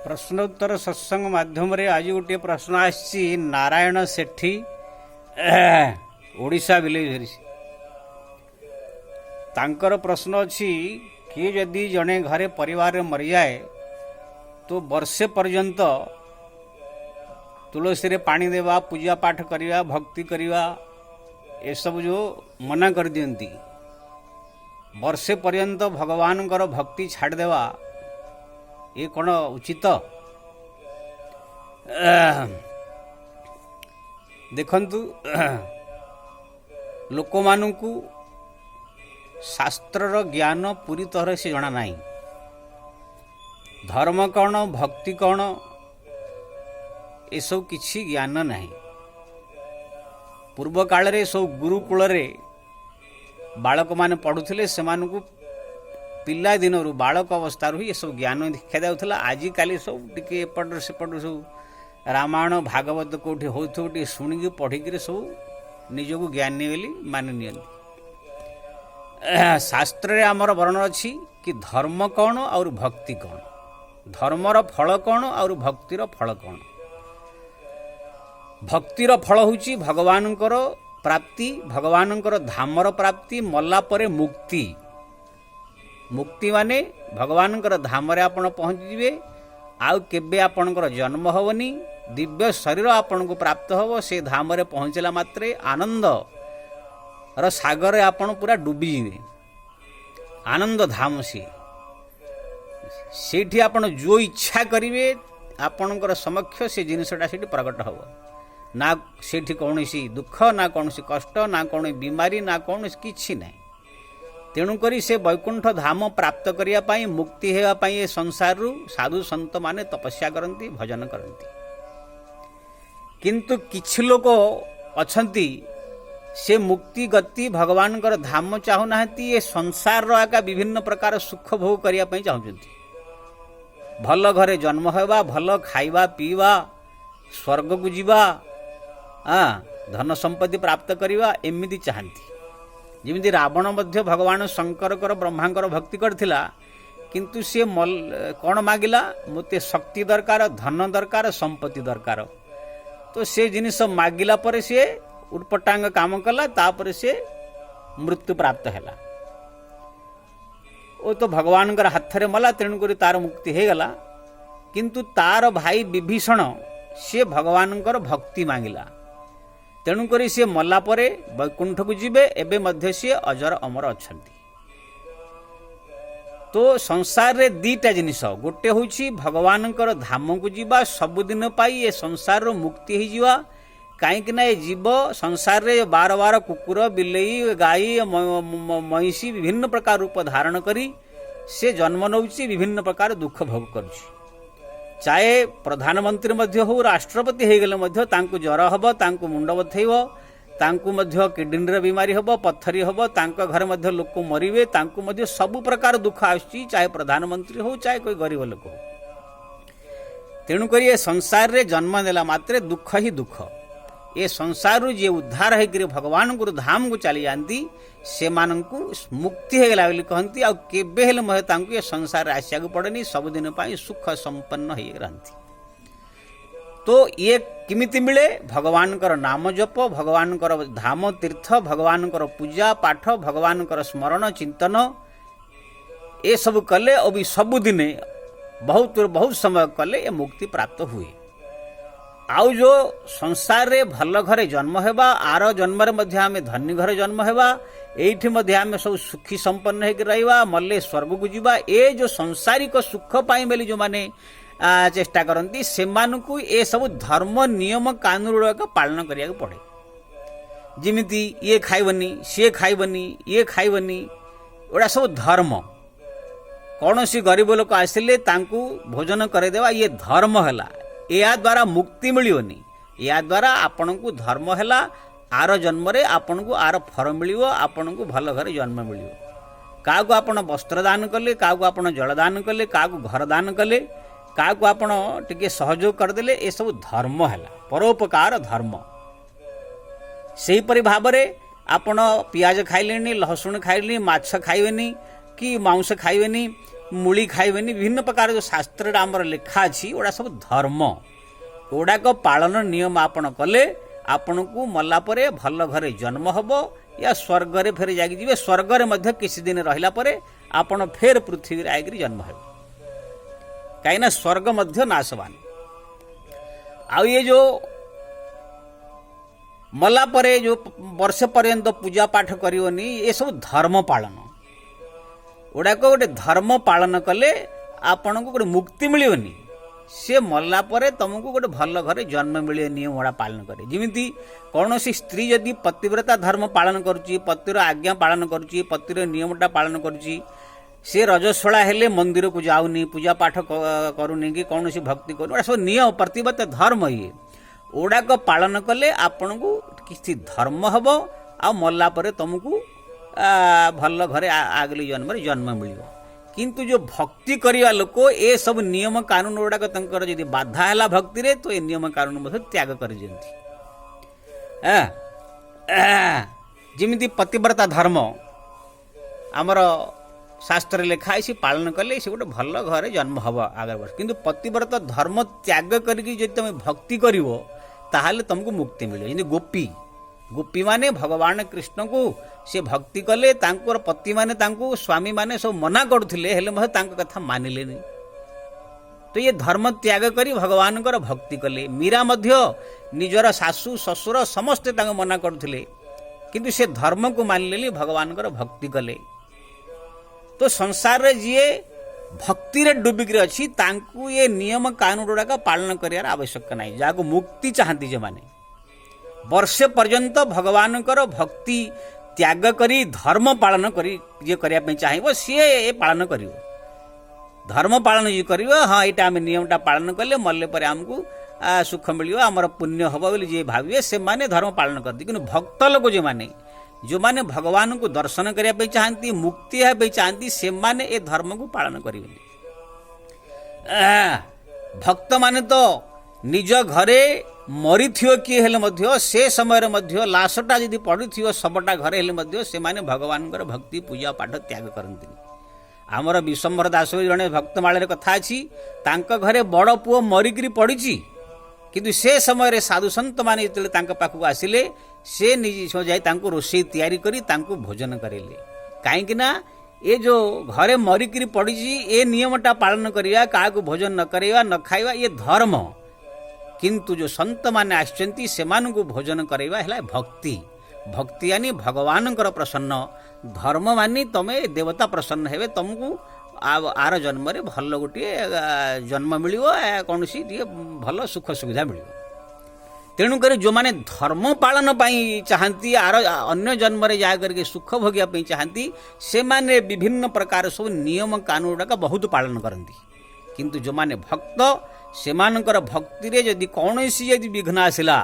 ପ୍ରଶ୍ନୋତ୍ତର ସତ୍ସଙ୍ଗ ମାଧ୍ୟମରେ ଆଜି ଗୋଟିଏ ପ୍ରଶ୍ନ ଆସିଛି। ନାରାୟଣ ସେଠୀ, ଓଡ଼ିଶା ବିଲେଜ। ତାଙ୍କର ପ୍ରଶ୍ନ ଅଛି, କିଏ ଯଦି ଜଣେ ଘରେ ପରିବାରରେ ମରିଯାଏ ତ ବର୍ଷେ ପର୍ଯ୍ୟନ୍ତ ତୁଳସୀରେ ପାଣି ଦେବା, ପୂଜା ପାଠ କରିବା, ଭକ୍ତି କରିବା ଏସବୁ ଯେଉଁ ମନା କରିଦିଅନ୍ତି, ବର୍ଷେ ପର୍ଯ୍ୟନ୍ତ ଭଗବାନଙ୍କର ଭକ୍ତି ଛାଡ଼ିଦେବା, ଏ କ'ଣ ଉଚିତ? ଦେଖନ୍ତୁ, ଲୋକମାନଙ୍କୁ ଶାସ୍ତ୍ରର ଜ୍ଞାନ ପୁରୀ ତରରେ ସେ ଜଣା ନାହିଁ। ଧର୍ମ କ'ଣ, ଭକ୍ତି କ'ଣ, ଏସବୁ କିଛି ଜ୍ଞାନ ନାହିଁ। ପୂର୍ବ କାଳରେ ସବୁ ଗୁରୁକୁଳରେ ବାଳକମାନେ ପଢ଼ୁଥିଲେ। ସେମାନଙ୍କୁ ପିଲାଦିନରୁ, ବାଳକ ଅବସ୍ଥାରୁ ହିଁ ଏସବୁ ଜ୍ଞାନ ଶିକ୍ଷା ଯାଉଥିଲା। ଆଜିକାଲି ସବୁ ଟିକେ ଏପଟରୁ ସେପଟରୁ ସବୁ ରାମାୟଣ ଭାଗବତ କେଉଁଠି ହେଉଥିବ, ଟିକେ ଶୁଣିକି ପଢ଼ିକିରି ସବୁ ନିଜକୁ ଜ୍ଞାନୀ ବୋଲି ମାନି ନିଅନ୍ତି। ଶାସ୍ତ୍ରରେ ଆମର ବର୍ଣ୍ଣନ ଅଛି କି ଧର୍ମ କ'ଣ ଆଉ ଭକ୍ତି କ'ଣ, ଧର୍ମର ଫଳ କ'ଣ ଆଉ ଭକ୍ତିର ଫଳ କ'ଣ। ଭକ୍ତିର ଫଳ ହେଉଛି ଭଗବାନଙ୍କର ପ୍ରାପ୍ତି, ଭଗବାନଙ୍କର ଧାମର ପ୍ରାପ୍ତି, ମଲା ପରେ ମୁକ୍ତି। ମୁକ୍ତି ମାନେ ଭଗବାନଙ୍କର ଧାମରେ ଆପଣ ପହଞ୍ଚିଯିବେ, ଆଉ କେବେ ଆପଣଙ୍କର ଜନ୍ମ ହେବନି, ଦିବ୍ୟ ଶରୀର ଆପଣଙ୍କୁ ପ୍ରାପ୍ତ ହେବ। ସେ ଧାମରେ ପହଞ୍ଚିଲା ମାତ୍ରେ ଆନନ୍ଦର ସାଗରରେ ଆପଣ ପୁରା ଡୁବିଯିବେ। ଆନନ୍ଦ ଧାମ ସିଏ। ସେଇଠି ଆପଣ ଯେଉଁ ଇଚ୍ଛା କରିବେ, ଆପଣଙ୍କର ସମକ୍ଷ ସେ ଜିନିଷଟା ସେଇଠି ପ୍ରକଟ ହେବ। ନା ସେଇଠି କୌଣସି ଦୁଃଖ, ନା କୌଣସି କଷ୍ଟ, ନା କୌଣସି ବିମାରୀ, ନା କୌଣସି କିଛି ନାହିଁ। ତେଣୁକରି ସେ ବୈକୁଣ୍ଠ ଧାମ ପ୍ରାପ୍ତ କରିବା ପାଇଁ, ମୁକ୍ତି ହେବା ପାଇଁ ଏ ସଂସାରରୁ ସାଧୁ ସନ୍ଥମାନେ ତପସ୍ୟା କରନ୍ତି, ଭଜନ କରନ୍ତି। କିନ୍ତୁ କିଛି ଲୋକ ଅଛନ୍ତି, ସେ ମୁକ୍ତି ଗତି, ଭଗବାନଙ୍କର ଧାମ ଚାହୁଁନାହାନ୍ତି। ଏ ସଂସାରର ଏକା ବିଭିନ୍ନ ପ୍ରକାର ସୁଖ ଭୋଗ କରିବା ପାଇଁ ଚାହୁଁଛନ୍ତି। ଭଲ ଘରେ ଜନ୍ମ ହେବା, ଭଲ ଖାଇବା ପିଇବା, ସ୍ୱର୍ଗକୁ ଯିବା, ଧନ ସମ୍ପତ୍ତି ପ୍ରାପ୍ତ କରିବା, ଏମିତି ଚାହାନ୍ତି। ଯେମିତି ରାବଣ ମଧ୍ୟ ଭଗବାନ ଶଙ୍କରଙ୍କର, ବ୍ରହ୍ମାଙ୍କର ଭକ୍ତି କରିଥିଲା, କିନ୍ତୁ ସିଏ କ'ଣ ମାଗିଲା? ମୋତେ ଶକ୍ତି ଦରକାର, ଧନ ଦରକାର, ସମ୍ପତ୍ତି ଦରକାର। ତ ସେ ଜିନିଷ ମାଗିଲା ପରେ ସିଏ ଉଟପଟାଙ୍ଗ କାମ କଲା, ତାପରେ ସିଏ ମୃତ୍ୟୁ ପ୍ରାପ୍ତ ହେଲା ଓ ତ ଭଗବାନଙ୍କର ହାତରେ ମଲା। ତେଣୁକରି ତାର ମୁକ୍ତି ହେଇଗଲା। କିନ୍ତୁ ତାର ଭାଇ ବିଭୀଷଣ, ସିଏ ଭଗବାନଙ୍କର ଭକ୍ତି ମାଗିଲା, ତେଣୁକରି ସିଏ ମଲା ପରେ ବୈକୁଣ୍ଠକୁ ଯିବେ। ଏବେ ମଧ୍ୟ ସିଏ ଅଜର ଅମର ଅଛନ୍ତି। ତ ସଂସାରରେ ଦିଟା ଜିନିଷ। ଗୋଟେ ହେଉଛି ଭଗବାନଙ୍କର ଧାମକୁ ଯିବା, ସବୁଦିନ ପାଇଁ ଏ ସଂସାରରୁ ମୁକ୍ତି ହେଇଯିବା। କାହିଁକି ନା ଏ ଜୀବ ସଂସାରରେ ବାର ବାର କୁକୁର, ବିଲେଇ, ଗାଈ, ମଇଁଷି ବିଭିନ୍ନ ପ୍ରକାର ରୂପ ଧାରଣ କରି ସେ ଜନ୍ମ ନେଉଛି, ବିଭିନ୍ନ ପ୍ରକାର ଦୁଃଖ ଭୋଗ କରୁଛି। ଚାହେ ପ୍ରଧାନମନ୍ତ୍ରୀ ମଧ୍ୟ ହଉ, ରାଷ୍ଟ୍ରପତି ହେଇଗଲେ ମଧ୍ୟ ତାଙ୍କୁ ଜ୍ୱର ହେବ, ତାଙ୍କୁ ମୁଣ୍ଡ ବଥେଇବ, ତାଙ୍କୁ ମଧ୍ୟ କିଡନୀର ବିମାରୀ ହେବ, ପଥରୀ ହେବ, ତାଙ୍କ ଘରେ ମଧ୍ୟ ଲୋକ ମରିବେ, ତାଙ୍କୁ ମଧ୍ୟ ସବୁ ପ୍ରକାର ଦୁଃଖ ଆସୁଛି, ଚାହେ ପ୍ରଧାନମନ୍ତ୍ରୀ ହଉ, ଚାହେ કોઈ ଗରିବ ଲୋକ ହଉ। ତେଣୁକରି ଏ ସଂସାରରେ ଜନ୍ମ ନେଲା ମାତ୍ରେ ଦୁଃଖ ହିଁ ଦୁଃଖ। ଏ ସଂସାରରୁ ଯିଏ ଉଦ୍ଧାର ହେଇକରି ଭଗବାନଙ୍କର ଧାମକୁ ଚାଲିଯାଆନ୍ତି, ସେମାନଙ୍କୁ ମୁକ୍ତି ହେଇଗଲା ବୋଲି କହନ୍ତି। ଆଉ କେବେ ହେଲେ ମଧ୍ୟ ତାଙ୍କୁ ଏ ସଂସାରରେ ଆସିବାକୁ ପଡ଼େନି। ସବୁଦିନ ପାଇଁ ସୁଖ ସମ୍ପନ୍ନ ହେଇ ରହନ୍ତି। ତ ଇଏ କେମିତି ମିଳେ? ଭଗବାନଙ୍କର ନାମ ଜପ, ଭଗବାନଙ୍କର ଧାମ ତୀର୍ଥ, ଭଗବାନଙ୍କର ପୂଜା ପାଠ, ଭଗବାନଙ୍କର ସ୍ମରଣ ଚିନ୍ତନ, ଏସବୁ କଲେ ଓ ବି ସବୁଦିନେ ବହୁତ ବହୁତ ସମୟ କଲେ ଏ ମୁକ୍ତି ପ୍ରାପ୍ତ ହୁଏ। ଆଉ ଯେଉଁ ସଂସାରରେ ଭଲ ଘରେ ଜନ୍ମ ହେବା, ଆର ଜନ୍ମରେ ମଧ୍ୟ ଆମେ ଧନୀ ଘରେ ଜନ୍ମ ହେବା, ଏଇଠି ମଧ୍ୟ ଆମେ ସବୁ ସୁଖୀ ସମ୍ପନ୍ନ ହେଇକି ରହିବା, ମଲେ ସ୍ୱର୍ଗକୁ ଯିବା, ଏ ଯେଉଁ ସଂସାରିକ ସୁଖ ପାଇଁ ବୋଲି ଯେଉଁମାନେ ଚେଷ୍ଟା କରନ୍ତି, ସେମାନଙ୍କୁ ଏସବୁ ଧର୍ମ ନିୟମ କାନୁନ ଗୁଡ଼ାକ ପାଳନ କରିବାକୁ ପଡ଼େ। ଯେମିତି ଇଏ ଖାଇବନି, ସିଏ ଖାଇବନି, ଇଏ ଖାଇବନି, ଏଗୁଡ଼ା ସବୁ ଧର୍ମ। କୌଣସି ଗରିବ ଲୋକ ଆସିଲେ ତାଙ୍କୁ ଭୋଜନ କରାଇଦେବା, ଇଏ ଧର୍ମ ହେଲା। ଏହାଦ୍ୱାରା ମୁକ୍ତି ମିଳିବନି। ଏହାଦ୍ୱାରା ଆପଣଙ୍କୁ ଧର୍ମ ହେଲା, ଆର ଜନ୍ମରେ ଆପଣଙ୍କୁ ଆର ଫଳ ମିଳିବ, ଆପଣଙ୍କୁ ଭଲ ଘରେ ଜନ୍ମ ମିଳିବ। କାହାକୁ ଆପଣ ବସ୍ତ୍ର ଦାନ କଲେ, କାହାକୁ ଆପଣ ଜଳ ଦାନ କଲେ, କାହାକୁ ଘର ଦାନ କଲେ, କାହାକୁ ଆପଣ ଟିକେ ସହଯୋଗ କରିଦେଲେ, ଏସବୁ ଧର୍ମ ହେଲା, ପରୋପକାର ଧର୍ମ। ସେହିପରି ଭାବରେ ଆପଣ ପିଆଜ ଖାଇଲେନି, ରସୁଣ ଖାଇଲେନି, ମାଛ ଖାଇବେନି କି ମାଂସ ଖାଇବେନି, ମୁଳି ଖାଇବେନି, ବିଭିନ୍ନ ପ୍ରକାର ଯେଉଁ ଶାସ୍ତ୍ରରେ ଆମର ଲେଖା ଅଛି, ଏଗୁଡ଼ା ସବୁ ଧର୍ମ। ଏଗୁଡ଼ାକ ପାଳନ ନିୟମ ଆପଣ କଲେ ଆପଣଙ୍କୁ ମଲା ପରେ ଭଲ ଘରେ ଜନ୍ମ ହେବ, ୟା ସ୍ୱର୍ଗରେ ଫେର ଯାଇକି ଯିବେ। ସ୍ୱର୍ଗରେ ମଧ୍ୟ କିଛି ଦିନ ରହିଲା ପରେ ଆପଣ ଫେର ପୃଥିବୀରେ ଆଇକରି ଜନ୍ମ ହେବେ, କାହିଁକିନା ସ୍ୱର୍ଗ ମଧ୍ୟ ନାଶବାନ। ଆଉ ଇଏ ଯେଉଁ ମଲା ପରେ ଯେଉଁ ବର୍ଷ ପର୍ଯ୍ୟନ୍ତ ପୂଜା ପାଠ କରିବନି, ଏସବୁ ଧର୍ମ ପାଳନ ଗୁଡ଼ାକ। ଗୋଟେ ଧର୍ମ ପାଳନ କଲେ ଆପଣଙ୍କୁ ଗୋଟେ ମୁକ୍ତି ମିଳିବନି, ସେ ମଲା ପରେ ତମକୁ ଗୋଟେ ଭଲ ଘରେ ଜନ୍ମ ମିଳିବ ନିୟମ ଗୁଡ଼ା ପାଳନ କରେ। ଯେମିତି କୌଣସି ସ୍ତ୍ରୀ ଯଦି ପତିବ୍ରତା ଧର୍ମ ପାଳନ କରୁଛି, ପତିର ଆଜ୍ଞା ପାଳନ କରୁଛି, ପତିର ନିୟମଟା ପାଳନ କରୁଛି, ସେ ରଜସ୍ୱଳା ହେଲେ ମନ୍ଦିରକୁ ଯାଉନି, ପୂଜା ପାଠ କରୁନି କି କୌଣସି ଭକ୍ତି କରୁନି, ଏଗୁଡ଼ା ସବୁ ନିୟମ, ପ୍ରତିବ୍ରତା ଧର୍ମ। ଇଏ ଗୁଡ଼ାକ ପାଳନ କଲେ ଆପଣଙ୍କୁ କିଛି ଧର୍ମ ହେବ, ଆଉ ମଲା ପରେ ତମକୁ ଭଲ ଘରେ ଆଗଲି ଜନ୍ମରେ ଜନ୍ମ ମିଳିବ। କିନ୍ତୁ ଯେଉଁ ଭକ୍ତି କରିବା ଲୋକ, ଏସବୁ ନିୟମ କାନୁନ ଗୁଡ଼ାକ ତାଙ୍କର ଯଦି ବାଧା ହେଲା ଭକ୍ତିରେ, ତ ଏ ନିୟମ କାନୁନ ମଧ୍ୟ ତ୍ୟାଗ କରିଦିଅନ୍ତି। ଯେମିତି ପତିବ୍ରତା ଧର୍ମ ଆମର ଶାସ୍ତ୍ରରେ ଲେଖା ହେଇଛି, ପାଳନ କଲେ ସେ ଗୋଟେ ଭଲ ଘରେ ଜନ୍ମ ହେବ ଆଗର ବର୍ଷ। କିନ୍ତୁ ପତିବ୍ରତ ଧର୍ମ ତ୍ୟାଗ କରିକି ଯଦି ତମେ ଭକ୍ତି କରିବ, ତାହେଲେ ତମକୁ ମୁକ୍ତି ମିଳିବ। ଯେମିତି ଗୋପୀମାନେ ଭଗବାନ କୃଷ୍ଣଙ୍କୁ ସେ ଭକ୍ତି କଲେ, ତାଙ୍କର ପତିମାନେ, ତାଙ୍କୁ ସ୍ୱାମୀମାନେ ସବୁ ମନା କରୁଥିଲେ, ହେଲେ ମଧ୍ୟ ତାଙ୍କ କଥା ମାନିଲେନି, ତ ଇଏ ଧର୍ମ ତ୍ୟାଗ କରି ଭଗବାନଙ୍କର ଭକ୍ତି କଲେ। ମୀରା ମଧ୍ୟ ନିଜର ଶାଶୁ ଶ୍ୱଶୁର ସମସ୍ତେ ତାଙ୍କୁ ମନା କରୁଥିଲେ, କିନ୍ତୁ ସେ ଧର୍ମକୁ ମାନିଲେନି, ଭଗବାନଙ୍କର ଭକ୍ତି କଲେ। ତ ସଂସାରରେ ଯିଏ ଭକ୍ତିରେ ଡୁବିକିରି ଅଛି, ତାଙ୍କୁ ଏ ନିୟମ କାନୁନ ଗୁଡ଼ାକ ପାଳନ କରିବାର ଆବଶ୍ୟକ ନାହିଁ। ଯାହାକୁ ମୁକ୍ତି ଚାହାନ୍ତି, ଯେଉଁମାନେ ବର୍ଷେ ପର୍ଯ୍ୟନ୍ତ ଭଗବାନଙ୍କର ଭକ୍ତି ତ୍ୟାଗ କରି ଧର୍ମ ପାଳନ କରି ଯିଏ କରିବା ପାଇଁ ଚାହିଁବ, ସିଏ ଏ ପାଳନ କରିବ। ଧର୍ମ ପାଳନ ଯିଏ କରିବ, ହଁ, ଏଇଟା ଆମେ ନିୟମଟା ପାଳନ କଲେ ମଲେ ପରେ ଆମକୁ ସୁଖ ମିଳିବ, ଆମର ପୁଣ୍ୟ ହେବ ବୋଲି ଯିଏ ଭାବିବେ, ସେମାନେ ଧର୍ମ ପାଳନ କରନ୍ତି। କିନ୍ତୁ ଭକ୍ତ ଲୋକ ଯେଉଁମାନେ ଭଗବାନଙ୍କୁ ଦର୍ଶନ କରିବା ପାଇଁ ଚାହାନ୍ତି, ମୁକ୍ତି ହେବା ପାଇଁ ଚାହାନ୍ତି, ସେମାନେ ଏ ଧର୍ମକୁ ପାଳନ କରିବେନି। ଭକ୍ତମାନେ ତ ନିଜ ଘରେ ମରିଥିବ କିଏ ହେଲେ ମଧ୍ୟ, ସେ ସମୟରେ ମଧ୍ୟ ଲାଶଟା ଯଦି ପଡ଼ିଥିବ, ଶବଟା ଘରେ ହେଲେ ମଧ୍ୟ ସେମାନେ ଭଗବାନଙ୍କର ଭକ୍ତି ପୂଜା ପାଠ ତ୍ୟାଗ କରନ୍ତିନି। ଆମର ବିଶ୍ୱମ୍ବର ଦାସ ବୋଲି ଜଣେ ଭକ୍ତମାଳରେ କଥା ଅଛି, ତାଙ୍କ ଘରେ ବଡ଼ ପୁଅ ମରିକିରି ପଡ଼ିଛି, କିନ୍ତୁ ସେ ସମୟରେ ସାଧୁସନ୍ଥମାନେ ଯେତେବେଳେ ତାଙ୍କ ପାଖକୁ ଆସିଲେ, ସେ ନିଜେ ଯାଇ ତାଙ୍କୁ ରୋଷେଇ ତିଆରି କରି ତାଙ୍କୁ ଭୋଜନ କରାଇଲେ। କାହିଁକି ନା ଏ ଯେଉଁ ଘରେ ମରିକିରି ପଡ଼ିଛି, ଏ ନିୟମଟା ପାଳନ କରିବା, କାହାକୁ ଭୋଜନ ନ କରାଇବା, ନ ଖାଇବା, ଇଏ ଧର୍ମ। କିନ୍ତୁ ଯେଉଁ ସନ୍ଥମାନେ ଆସିଛନ୍ତି, ସେମାନଙ୍କୁ ଭୋଜନ କରାଇବା ହେଲା ଭକ୍ତି। ଭକ୍ତି ଆନି ଭଗବାନଙ୍କର ପ୍ରସନ୍ନ, ଧର୍ମ ମାନି ତମେ ଦେବତା ପ୍ରସନ୍ନ ହେବେ, ତମକୁ ଆର ଜନ୍ମରେ ଭଲ ଗୋଟିଏ ଜନ୍ମ ମିଳିବ, କୌଣସି ଟିକେ ଭଲ ସୁଖ ସୁବିଧା ମିଳିବ। ତେଣୁକରି ଯେଉଁମାନେ ଧର୍ମ ପାଳନ ପାଇଁ ଚାହାନ୍ତି, ଆର ଅନ୍ୟ ଜନ୍ମରେ ଯାହା କରିକି ସୁଖ ଭୋଗିବା ପାଇଁ ଚାହାନ୍ତି, ସେମାନେ ବିଭିନ୍ନ ପ୍ରକାର ସବୁ ନିୟମ କାନୁନ ଗୁଡ଼ାକ ବହୁତ ପାଳନ କରନ୍ତି। କିନ୍ତୁ ଯେଉଁମାନେ ଭକ୍ତ, ସେମାନଙ୍କର ଭକ୍ତିରେ ଯଦି କୌଣସି ଯଦି ବିଘ୍ନ ଆସିଲା,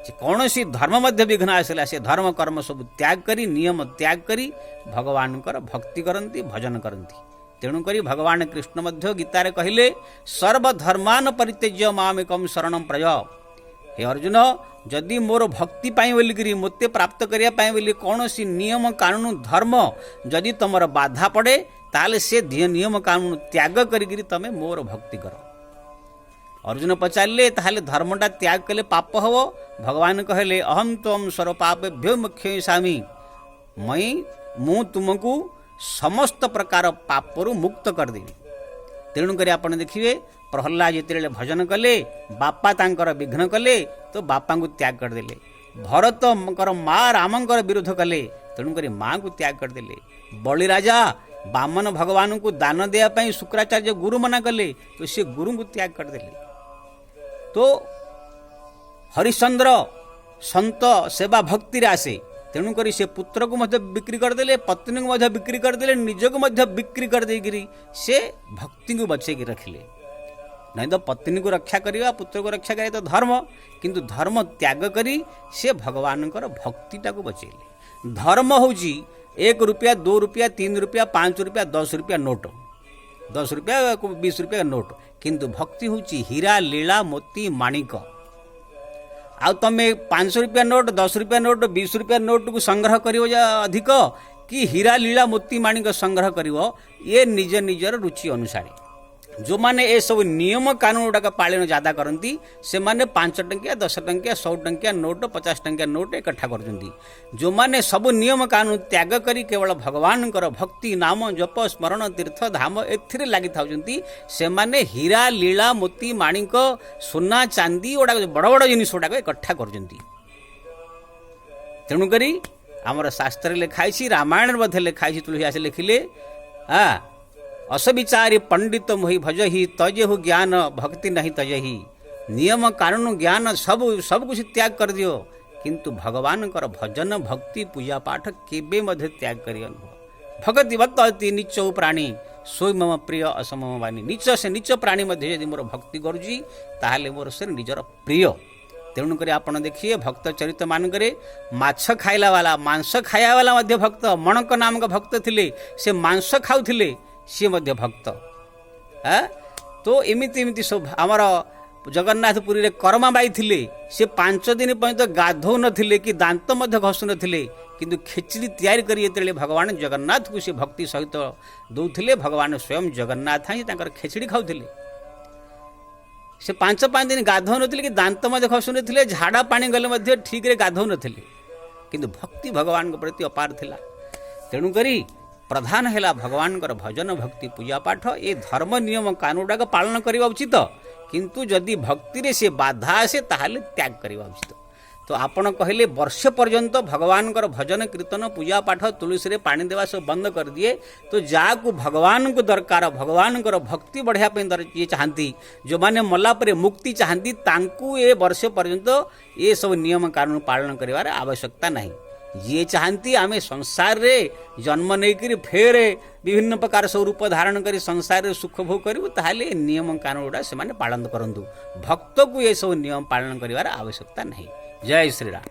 ଯେ କୌଣସି ଧର୍ମ ମଧ୍ୟ ବିଘ୍ନ ଆସିଲା, ସେ ଧର୍ମ କର୍ମ ସବୁ ତ୍ୟାଗ କରି, ନିୟମ ତ୍ୟାଗ କରି ଭଗବାନଙ୍କର ଭକ୍ତି କରନ୍ତି, ଭଜନ କରନ୍ତି। ତେଣୁକରି ଭଗବାନ କୃଷ୍ଣ ମଧ୍ୟ ଗୀତାରେ କହିଲେ, "ସର୍ବଧର୍ମାନ ପରିତ୍ୟଜ୍ୟ ମାମେକଂ ଶରଣଂ ବ୍ରଜ।" ହେ ଅର୍ଜୁନ, ଯଦି ମୋର ଭକ୍ତି ପାଇଁ ବୋଲିକିରି, ମୋତେ ପ୍ରାପ୍ତ କରିବା ପାଇଁ ବୋଲି କୌଣସି ନିୟମ କାନୁନ ଧର୍ମ ଯଦି ତମର ବାଧା ପଡ଼େ, ତାହେଲେ ସେ ନିୟମ କାନୁନ ତ୍ୟାଗ କରିକିରି ତମେ ମୋର ଭକ୍ତି କର। ଅର୍ଜୁନ ପଚାରିଲେ, ତାହେଲେ ଧର୍ମଟା ତ୍ୟାଗ କଲେ ପାପ ହେବ? ଭଗବାନ କହିଲେ, "ଅହଂ ତ୍ୱାଂ ସର୍ବପାପେଭ୍ୟୋ ମୋକ୍ଷୟିଷ୍ୟାମି।" ମୁଁ ତୁମକୁ ସମସ୍ତ ପ୍ରକାର ପାପରୁ ମୁକ୍ତ କରିଦେବି। ତେଣୁକରି ଆପଣ ଦେଖିବେ, ପ୍ରହ୍ଲାଦ ଯେତେବେଳେ ଭଜନ କଲେ, ବାପା ତାଙ୍କର ବିଘ୍ନ କଲେ, ତ ବାପାଙ୍କୁ ତ୍ୟାଗ କରିଦେଲେ। ଭରତଙ୍କର ମା ରାମଙ୍କର ବିରୋଧ କଲେ, ତେଣୁକରି ମାଙ୍କୁ ତ୍ୟାଗ କରିଦେଲେ। ବଳି ରାଜା ବାମନ ଭଗବାନଙ୍କୁ ଦାନ ଦେବା ପାଇଁ ଶୁକ୍ରାଚାର୍ଯ୍ୟ ଗୁରୁ ମନା କଲେ, ତ ସେ ଗୁରୁଙ୍କୁ ତ୍ୟାଗ କରିଦେଲେ। ତ ହରିଶ୍ଚନ୍ଦ୍ର ସନ୍ତ ସେବା ଭକ୍ତିରେ ଆସେ, ତେଣୁକରି ସେ ପୁତ୍ରକୁ ମଧ୍ୟ ବିକ୍ରି କରିଦେଲେ, ପତ୍ନୀକୁ ମଧ୍ୟ ବିକ୍ରି କରିଦେଲେ, ନିଜକୁ ମଧ୍ୟ ବିକ୍ରି କରିଦେଇକିରି ସେ ଭକ୍ତିକୁ ବଞ୍ଚେଇକି ରଖିଲେ। ନାଇଁ ତ ପତ୍ନୀକୁ ରକ୍ଷା କରିବା, ପୁତ୍ରକୁ ରକ୍ଷା କରିବା ତ ଧର୍ମ, କିନ୍ତୁ ଧର୍ମ ତ୍ୟାଗ କରି ସେ ଭଗବାନଙ୍କର ଭକ୍ତିଟାକୁ ବଚେଇଲେ। ଧର୍ମ ହେଉଛି 1 ରୁପିଆ, 2 ରୁପିଆ, 3 ରୁପିଆ, 5 ରୁପିଆ, 10 ରୁପିଆ ନୋଟ, 10 ରୁପିଆ, 20 ରୁପିଆ ନୋଟ। କିନ୍ତୁ ଭକ୍ତି ହେଉଛି ହୀରା, ଲୀଳା, ମୋତି, ମାଣିକ। ଆଉ ତମେ 5 ରୁପିଆ ନୋଟ, 10 ରୁପିଆ ନୋଟ, 20 ରୁପିଆ ନୋଟକୁ ସଂଗ୍ରହ କରିବ ଯା ଅଧିକ କି କି ହୀରା ଲୀଳା ମୋତି ମାଣିକ ସଂଗ୍ରହ କରିବ, ଏ ନିଜ ନିଜର ରୁଚି ଅନୁସାରେ। ଯେଉଁମାନେ ଏସବୁ ନିୟମ କାନୁନ ଗୁଡ଼ାକ ପାଳନ ଜାଦା କରନ୍ତି, ସେମାନେ 5 ଟଙ୍କିଆ, 10 ଟଙ୍କିଆ, 100 ଟଙ୍କିଆ ନୋଟ, 50 ଟଙ୍କିଆ ନୋଟ ଏକଠା କରୁଛନ୍ତି। ଯେଉଁମାନେ ସବୁ ନିୟମ କାନୁନ ତ୍ୟାଗ କରି କେବଳ ଭଗବାନଙ୍କର ଭକ୍ତି, ନାମ ଜପ, ସ୍ମରଣ, ତୀର୍ଥ ଧାମ ଏଥିରେ ଲାଗିଥାଉଛନ୍ତି, ସେମାନେ ହୀରା ଲୀଳା ମୋତି ମାଣିକ ସୁନା ଚାନ୍ଦି ଗୁଡ଼ାକ, ବଡ଼ ବଡ଼ ଜିନିଷ ଗୁଡ଼ାକ ଏକଠା କରୁଛନ୍ତି। ତେଣୁକରି ଆମର ଶାସ୍ତ୍ରରେ ଲେଖା ହେଇଛି, ରାମାୟଣରେ ମଧ୍ୟ ଲେଖା ହେଇଛି, ତୁଳସୀ ଲେଖିଲେ, ଅସବିଚାରୀ ପଣ୍ଡିତ ମୋହି ଭଜହି, ତଜେହୁ ଜ୍ଞାନ ଭକ୍ତି ନାହିଁ ତଜହି। ନିୟମ କାନୁନ ଜ୍ଞାନ ସବୁ ସବୁ କିଛି ତ୍ୟାଗ କରିଦିଅ, କିନ୍ତୁ ଭଗବାନଙ୍କର ଭଜନ, ଭକ୍ତି, ପୂଜା ପାଠ କେବେ ମଧ୍ୟ ତ୍ୟାଗ କରିବା ନୁହଁ। ଭଗତି ବତ ଅତି ନୀଚ ପ୍ରାଣୀ, ସୋଇ ମମ ପ୍ରିୟ ଅସମ ବାନୀ। ନୀଚ ସେ ନୀଚ ପ୍ରାଣୀ ମଧ୍ୟ ଯଦି ମୋର ଭକ୍ତି କରୁଛି, ତାହେଲେ ମୋର ସେ ନିଜର ପ୍ରିୟ। ତେଣୁକରି ଆପଣ ଦେଖିବେ, ଭକ୍ତ ଚରିତ ମାନଙ୍କରେ ମାଛ ଖାଇଲା ବାଲା, ମାଂସ ଖାଇବା ବାଲା ମଧ୍ୟ ଭକ୍ତ। ମଣକ ନାମକ ଭକ୍ତ ଥିଲେ, ସେ ମାଂସ ଖାଉଥିଲେ, ସିଏ ମଧ୍ୟ ଭକ୍ତ। ତ ଏମିତି ଏମିତି ସବୁ ଆମର ଜଗନ୍ନାଥ ପୁରୀରେ କରମାବାଇ ଥିଲେ, ସେ 5 ଦିନ ପର୍ଯ୍ୟନ୍ତ ଗାଧୋଉ ନଥିଲେ କି ଦାନ୍ତ ମଧ୍ୟ ଘଷୁ ନଥିଲେ, କିନ୍ତୁ ଖେଚୁଡ଼ି ତିଆରି କରି ଯେତେବେଳେ ଭଗବାନ ଜଗନ୍ନାଥକୁ ସେ ଭକ୍ତି ସହିତ ଦେଉଥିଲେ, ଭଗବାନ ସ୍ୱୟଂ ଜଗନ୍ନାଥ ହିଁ ତାଙ୍କର ଖେଚୁଡ଼ି ଖାଉଥିଲେ। ସେ 5 5 ଦିନ ଗାଧୋଉ ନଥିଲେ କି ଦାନ୍ତ ମଧ୍ୟ ଘଷୁ ନଥିଲେ, ଝାଡ଼ା ପାଣି ଗଲେ ମଧ୍ୟ ଠିକରେ ଗାଧୋଉ ନଥିଲେ, କିନ୍ତୁ ଭକ୍ତି ଭଗବାନଙ୍କ ପ୍ରତି ଅପାର ଥିଲା। ତେଣୁକରି ପ୍ରଧାନ ହେଲା ଭଗବାନଙ୍କର ଭଜନ, ଭକ୍ତି, ପୂଜା ପାଠ। ଏ ଧର୍ମ ନିୟମ କାନୁନ ଗୁଡ଼ାକ ପାଳନ କରିବା ଉଚିତ, କିନ୍ତୁ ଯଦି ଭକ୍ତିରେ ସେ ବାଧା ଆସେ, ତାହେଲେ ତ୍ୟାଗ କରିବା ଉଚିତ। ତ ଆପଣ କହିଲେ ବର୍ଷ ପର୍ଯ୍ୟନ୍ତ ଭଗବାନଙ୍କର ଭଜନ, କୀର୍ତ୍ତନ, ପୂଜା ପାଠ, ତୁଳସୀରେ ପାଣି ଦେବା ସବୁ ବନ୍ଦ କରିଦିଏ। ତ ଯାହାକୁ ଭଗବାନଙ୍କୁ ଦରକାର, ଭଗବାନଙ୍କର ଭକ୍ତି ବଢ଼ାଇବା ପାଇଁ ଯିଏ ଚାହାନ୍ତି, ଯେଉଁମାନେ ମଲା ପରେ ମୁକ୍ତି ଚାହାନ୍ତି, ତାଙ୍କୁ ଏ ବର୍ଷ ପର୍ଯ୍ୟନ୍ତ ଏସବୁ ନିୟମ କାନୁନ ପାଳନ କରିବାର ଆବଶ୍ୟକତା ନାହିଁ। ଯିଏ ଚାହାନ୍ତି ଆମେ ସଂସାରରେ ଜନ୍ମ ନେଇକରି ଫେରେ ବିଭିନ୍ନ ପ୍ରକାର ସବୁ ରୂପ ଧାରଣ କରି ସଂସାରରେ ସୁଖ ଭୋଗ କରିବୁ, ତାହେଲେ ଏ ନିୟମ କାନୁନ ଗୁଡ଼ା ସେମାନେ ପାଳନ କରନ୍ତୁ। ଭକ୍ତକୁ ଏସବୁ ନିୟମ ପାଳନ କରିବାର ଆବଶ୍ୟକତା ନାହିଁ। ଜୟ ଶ୍ରୀରାମ।